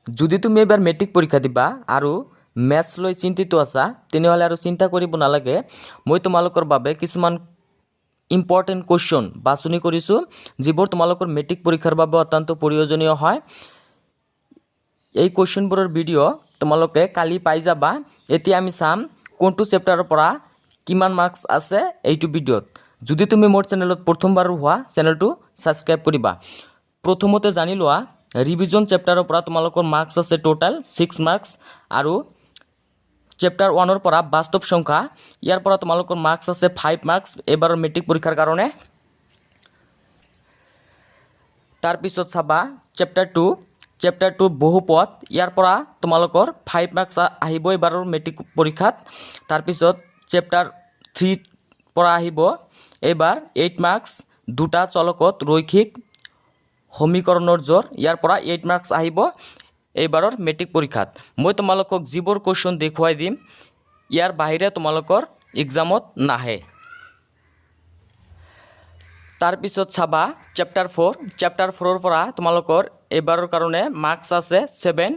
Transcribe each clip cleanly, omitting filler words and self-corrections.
যদি তুমি এইবাৰ মেট্ৰিক পৰীক্ষা দিবা আৰু মেথছ লৈ চিন্তিত আছা, তেনেহ'লে আৰু চিন্তা কৰিব নালাগে। মই তোমালোকৰ বাবে কিছুমান ইম্পৰ্টেণ্ট কুৱেশ্যন বাছনি কৰিছোঁ, যিবোৰ তোমালোকৰ মেট্ৰিক পৰীক্ষাৰ বাবে অত্যন্ত প্ৰয়োজনীয় হয়। এই কুৱেশ্যনবোৰৰ ভিডিঅ' তোমালোকে কালি পাই যাবা। এতিয়া আমি চাম কোনটো চেপ্টাৰৰ পৰা কিমান মাৰ্কছ আছে এইটো ভিডিঅ'ত। যদি তুমি মোৰ চেনেলত প্ৰথমবাৰ হোৱা, চেনেলটো ছাবস্ক্ৰাইব কৰিবা। প্ৰথমতে জানি লোৱা, ৰিভিজন চেপ্টাৰৰ পৰা তোমালোকৰ মাৰ্কছ আছে টোটেল 6 মাৰ্কছ আৰু চেপ্টাৰ 1ৰ পৰা বাস্তৱ সংখ্যা, ইয়াৰ পৰা তোমালোকৰ মাৰ্কছ আছে 5 মাৰ্কছ এইবাৰৰ মেট্ৰিক পৰীক্ষাৰ কাৰণে। তাৰপিছত চাবা চেপ্টাৰ 2, চেপ্টাৰ 2 বহুপদ, ইয়াৰ পৰা তোমালোকৰ 5 মাৰ্কছ আহিব এইবাৰৰ মেট্ৰিক পৰীক্ষাত। তাৰপিছত চেপ্টাৰ 3ৰ পৰা আহিব এইবাৰ 8 মাৰ্কছ, দুটা চলকত ৰৈখিক সমীকৰণৰ জোৰ, ইয়াৰ পৰা 8 মাৰ্কছ আহিব এইবাৰৰ মেট্ৰিক পৰীক্ষাত। মই তোমালোকক যিবোৰ কুৱেশ্যন দেখুৱাই দিম, ইয়াৰ বাহিৰে তোমালোকৰ এক্সামত নাহে। তাৰপিছত চাবা চেপ্টাৰ 4, চেপ্টাৰ 4ৰ পৰা তোমালোকৰ এইবাৰৰ কাৰণে মাৰ্কছ আছে 7।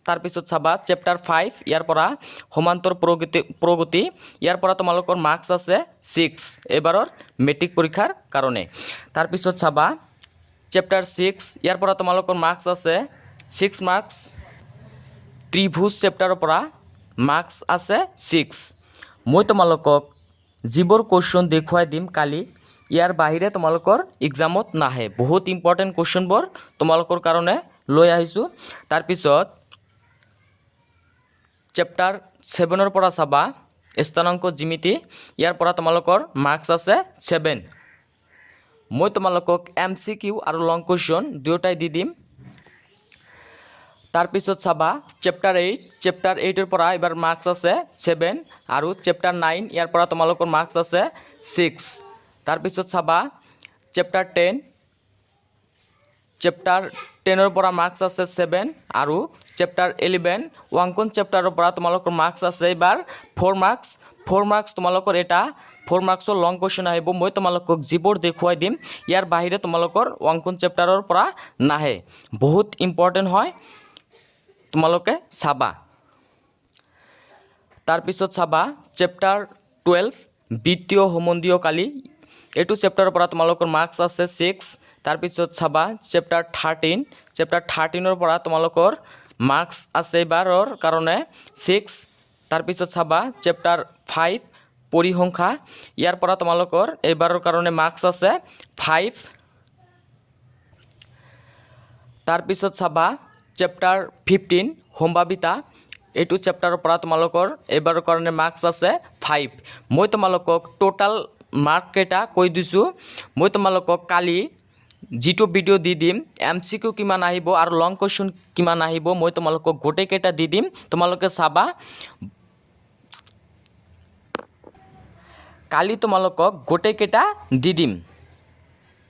তাৰপিছত চাবা চেপ্টাৰ 5, ইয়াৰ পৰা সমান্তৰ প্ৰগতি, ইয়াৰ পৰা তোমালোকৰ মাৰ্কছ আছে 6 এইবাৰৰ মেট্ৰিক পৰীক্ষাৰ কাৰণে। তাৰপিছত চাবা চেপ্টাৰ 6, ইয়াৰ পৰা তোমালোকৰ মাৰ্কছ আছে 6 মাৰ্কছ। ত্ৰিভুজ চেপ্টাৰৰ পৰা মাৰ্কছ আছে 6। মই তোমালোকক যিবোৰ কুৱেশ্যন দেখুৱাই দিম কালি, ইয়াৰ বাহিৰে তোমালোকৰ এক্সামত নাহে। বহুত ইম্পৰ্টেণ্ট কুৱেশ্যনবোৰ তোমালোকৰ কাৰণে লৈ আহিছোঁ। তাৰপিছত চেপ্টাৰ 7ৰ পৰা চাবা স্থানাংক জ্যামিতি, ইয়াৰ পৰা তোমালোকৰ মাৰ্কছ আছে 7। মই তোমালোকক এমচিকিউ আৰু লং কুৱেশ্যন দুয়োটাই দি দিম। তাৰপিছত চাবা চেপ্টাৰ 8, চেপ্টাৰ 8ৰ পৰা এইবাৰ মাৰ্কছ আছে 7 আৰু চেপ্টাৰ 9, ইয়াৰ পৰা তোমালোকৰ মাৰ্কছ আছে 6। তাৰপিছত চাবা চেপ্টাৰ 10, চেপ্টাৰ 10ৰ পৰা মাৰ্কছ আছে 7 আৰু চেপ্টাৰ 11 অংকন চেপ্টাৰৰ পৰা তোমালোকৰ মাৰ্কছ আছে এইবাৰ 4 মাৰ্কছ। 4 মাৰ্কছ তোমালোকৰ এটা 4 মাৰ্কছৰ লং কুৱেশ্যন আহিব। মই তোমালোকক যিবোৰ দেখুৱাই দিম, ইয়াৰ বাহিৰে তোমালোকৰ অংকন চেপ্টাৰৰ পৰা নাহে। বহুত ইম্পৰ্টেণ্ট হয়, তোমালোকে চাবা। তাৰপিছত চাবা চেপ্টাৰ 12 বিত্তীয় সম্বন্ধীয় কালি, এইটো চেপ্টাৰৰ পৰা তোমালোকৰ মাৰ্কছ আছে 6। তাৰপিছত চাবা চেপ্টাৰ 13, চেপ্টাৰ 13ৰ পৰা তোমালোকৰ মাৰ্কছ আছে এইবাৰৰ কাৰণে 6। তাৰপিছত চাবা চেপ্টাৰ 5 পৰিসংখ্যা, ইয়াৰ পৰা তোমালোকৰ এইবাৰৰ কাৰণে মাৰ্কছ আছে 5। তাৰপিছত চাবা চেপ্টাৰ 15 সম্ভাৱিতা, এইটো চেপ্টাৰৰ পৰা তোমালোকৰ এইবাৰৰ কাৰণে মাৰ্কছ আছে 5। মই তোমালোকক টোটেল মাৰ্ককেইটা কৈ দিছোঁ। মই তোমালোকক কালি যিটো ভিডিঅ' দি দিম, এমচিকিউ কিমান আহিব আৰু লং কুৱেশ্যন কিমান আহিব, মই তোমালোকক গোটেইকেইটা দি দিম, তোমালোকে চাবা। কালি তোমালোকক গোটেইকেইটা দি দিম।